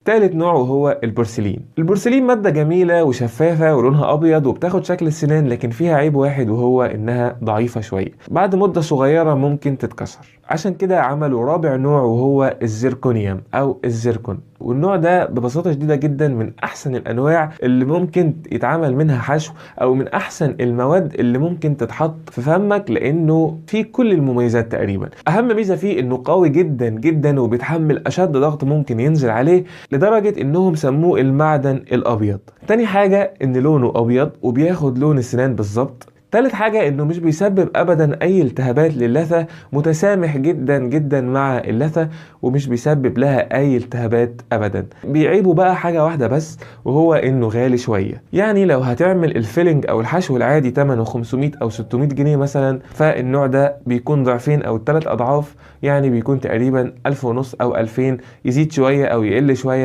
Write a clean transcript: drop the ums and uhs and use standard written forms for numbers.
تالت نوع وهو البورسلين. البورسلين مادة جميلة وشفافة ولونها أبيض وبتاخد شكل السنان، لكن فيها عيب واحد وهو إنها ضعيفة شوية، بعد مدة صغيرة ممكن تتكسر. عشان كده عملوا رابع نوع وهو الزركونيوم أو الزركون، والنوع ده ببساطة شديدة جدا من أحسن الأنواع اللي ممكن يتعمل منها حشو، أو من أحسن المواد اللي ممكن تتحط في فمك، لأنه فيه كل المميزات تقريبا. أهم ميزة فيه إنه قوي جدا جدا وبيتحمل أشد ضغط ممكن ينزل عليه، لدرجة إنهم سموه المعدن الأبيض. تاني حاجة إن لونه أبيض وبياخد لون السنان بالظبط. تالت حاجة انه مش بيسبب ابدا اي التهابات للثة، متسامح جدا جدا مع اللثة ومش بيسبب لها اي التهابات ابدا. بيعيبه بقى حاجة واحدة بس، وهو انه غالي شوية. يعني لو هتعمل ال filling او الحشو العادي تمنه 500 او 600 جنيه مثلا، فالنوع ده بيكون ضعفين او 3 اضعاف، يعني بيكون تقريبا 1500 او 2000، يزيد شوية او يقل شوية.